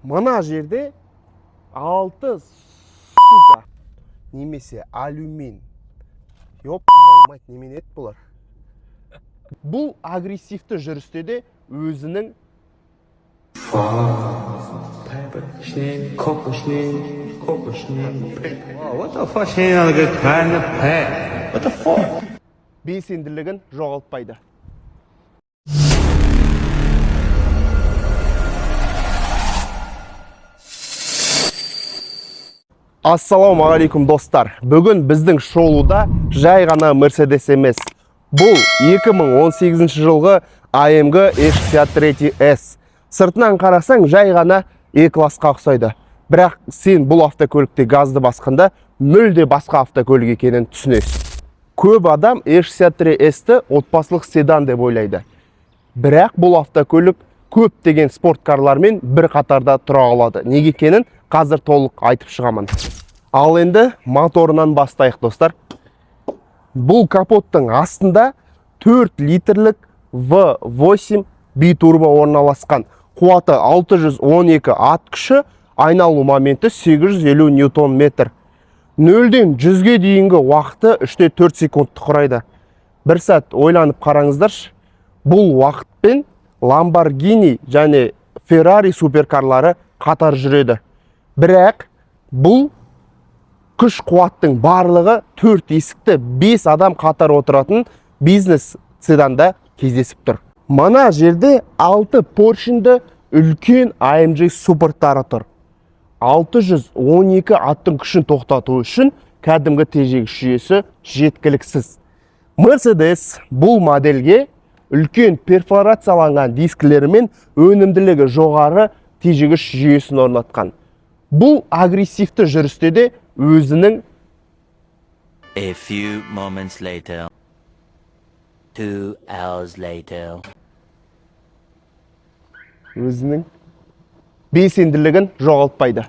Мына жерде алты, сука, немесе алюмин. Ёп твою мать, немене еді бұлар? Бұл агрессивті жүрісте де өзінің What the fuck? What the fuck? Белсенділігін жоғалтпайды. Ассалаумағалейкум, достар! Бүгін біздің шолуда жай ғана Mercedes емес. Бұл 2018 жылғы AMG E63 S. Сыртынан қарасаң, жай ғана E классқа ұқсайды. Бірақ сен бұл автокөлікте газды басқанда мүлде басқа автокөлік екенін түсінесің. Көп адам E63 S-ті отбасылық седан деп ойлайды. Бірақ бұл автокөлік көптеген спорткарлармен бір қатарда тұра алады. Неге екенін қазір толық айтып шығамын. Ал енді моторынан бастайық, достар. Бұл капоттың астында 4 литрлік V8 битурбо орналасқан. Қуаты 612 ат күші, айналу моменті 850 ньютон метр. Нөлден 100-ге дейінгі уақыты 3,4 секундты құрайды. Бір сәт ойланып қараңыздаршы. Бұл уақытпен Lamborghini және Ferrari суперкарлары қатар жүреді. Бірақ бұл күш қуаттың барлығы төрт есікті, 5 адам қатар отыратын бизнес седанда кездесіп тұр. Мына жерде 6 поршенді үлкен AMG суппорттары тұр. 612 аттың күшін тоқтату үшін кәдімгі тежегіш жүйесі жеткіліксіз. Mercedes бұл модельге үлкен перфорацияланған дискілерімен өнімділігі жоғары тежегіш жүйесін орнатқан. Бұл агрессивті жүрісте де өзінің A few moments later. 2 hours later. Өзінің белсенділігін жоғалтпайды.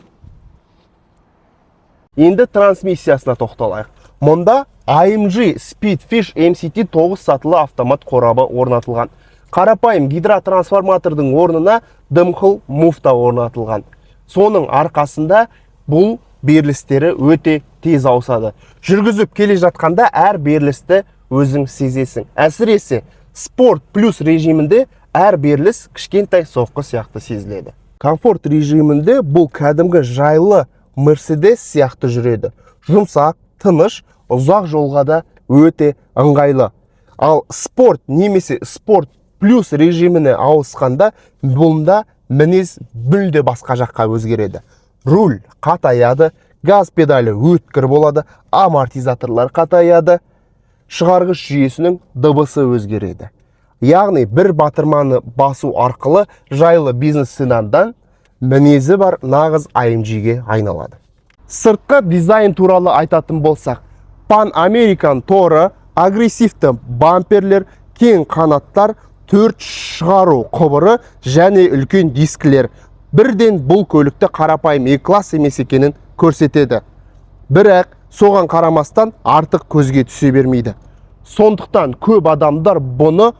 Енді трансмиссиясына тоқталайық. Мұнда AMG Speedfish MCT 9 сатылы автомат қорабы орнатылған. Қарапайым гидротрансформатордың орнына дымқыл муфта орнатылған. Соның арқасында бұл берілістері өте тез ауысады. Жүргізіп келе жатқанда әр берілісті өзің сезесің. Әсіресе спорт плюс режимінде әр беріліс кішкентай соққы сияқты сезіледі. Комфорт режимінде бұл кәдімгі жайлы Мерседес сияқты жүреді. Жұмсақ, тыныш, ұзақ жолға да өте ыңғайлы. Ал спорт немесе спорт плюс режиміне ауысқанда, бұнда мінез мүлде басқа жаққа өзгереді. Руль қатаяды, газ педалі өткір болады, амортизаторлар қатаяды, шығарғыш жүйесінің дыбысы өзгереді. Яғни бір батырманы басу арқылы жайлы бизнес седандан мінезі бар нағыз AMG-ге айналады. Сыртқы дизайн туралы айтатын болсақ, Pan American торы, агрессивті бамперлер, кең қанаттар, төрт шығару құбыры және үлкен дискілер бірден бұл көлікті қарапайым E класс емес екенін көрсетеді. Бірақ соған қарамастан артық көзге түсе бермейді. Сондықтан көп адамдар бұны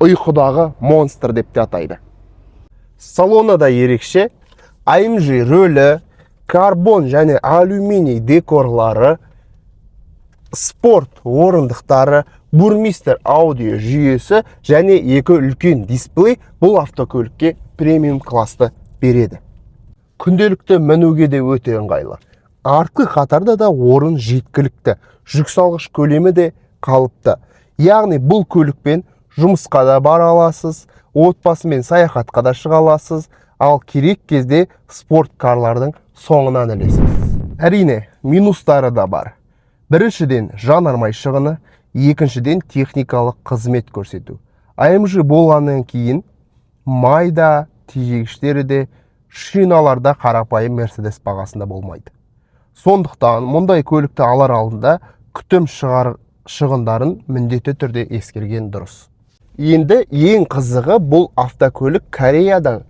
ұйқыдағы монстр деп те атайды. Салоны да ерекше. AMG рөлі, карбон және алюминий декорлары, спорт орындықтары, Бурмистер аудио жүйесі және екі үлкен дисплей бұл автокөлікке премиум классты береді. Күнделікті мінуге де өте ыңғайлы. Артқы қатарда да орын жеткілікті. Жүк салғыш көлемі де қалыпты. Яғни бұл көлікпен жұмысқа да бара аласыз, отбасымен саяхатқа да шыға аласыз, ал керек кезде спорт карлардың соңынан ілесіз. Әрине, минустары да бар. Біріншіден, жанармай шығыны, екіншіден, техникалық қызмет көрсету. AMG болғаннан кейін май да, тежегіштері де, шиналар да қарапайым Мерседес бағасында болмайды. Сондықтан мұндай көлікті алар алдында күтім шығындарын міндетті түрде ескерген дұрыс. Енді ең қызығы, бұл автокөлік Кореядан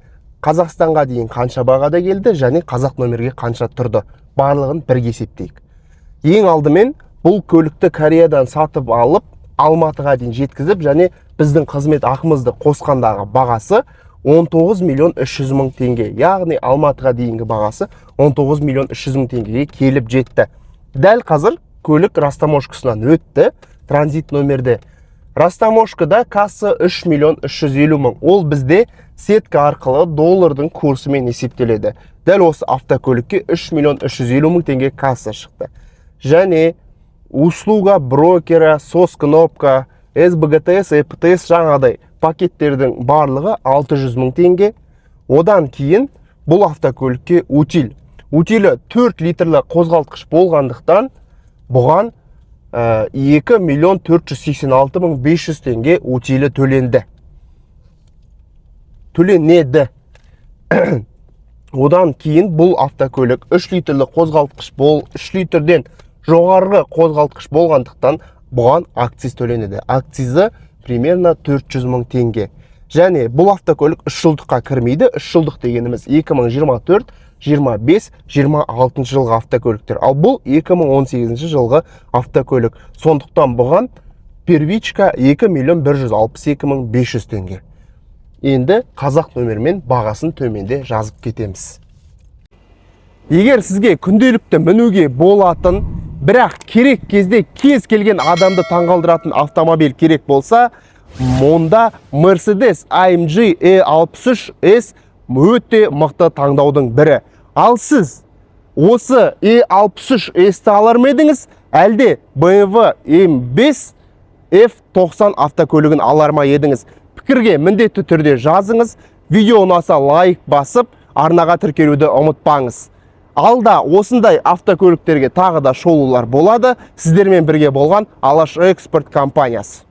Қазақстанға дейін қанша бағада келді және қазақ номерге қанша тұрды, барлығын бірге есептейік. Ең алдымен бұл көлікті Кореядан сатып алып, Алматыға дейін жеткізіп және біздің қызмет ақымызды қосқандағы бағасы 19 миллион 300 мың теңге, яғни Алматыға дейінгі бағасы 19 миллион 300 мың теңгеге келіп жетті. Дәл қазір көлік растаможкасынан өтті, транзит номерде. Растаможкада касса 3 миллион 350 мың. Ол бізде сетка арқылы доллардың курсымен есептеледі. Дәл осы автокөлікке 3 миллион 350 мың теңге касса шықты. Және услуга брокера, SOS кнопка, СБГТС, ЭПТС, жаңағыдай пакеттердің барлығы 600 мың теңге. Одан кейін бұл автокөлікке утиль. Утилі 4 литрлі қозғалтқыш болғандықтан, бұған 2 миллион 486 мың 500 теңге утилі төленді. Төленеді. Одан кейін бұл автокөлік 3 литрлі қозғалтқыш бол, 3 литрден жоғарғы қозғалтқыш болғандықтан, бұған акциз төленеді. Акцизі примерно 400 мың теңге. Және бұл автокөлік 3 жылдыққа кірмейді. 3 жылдық дегеніміз 2024, 25, 26 жылғы автокөліктер. Ал бұл 2018 жылғы автокөлік. Сондықтан бұған первичка 2 миллион 162 мың 500 теңге. Енді қазақ нөмірмен бағасын төменде жазып кетеміз. Егер сізге күнделікті мінуге болатын, бірақ керек кезде кез келген адамды таңғалдыратын автомобиль керек болса, онда Mercedes AMG E63 S өте мықты таңдаудың бірі. Ал сіз осы E63 S-ті алар ма едіңіз, әлде BMW M5 F90 автокөлігін алар ма едіңіз? Пікірге міндетті түрде жазыңыз. Видео ұнаса, лайк басып, арнаға тіркелуді ұмытпаңыз. Алда осындай автокөліктерге тағы да шолулар болады. Сіздермен бірге болған Алаш Экспорт компаниясы.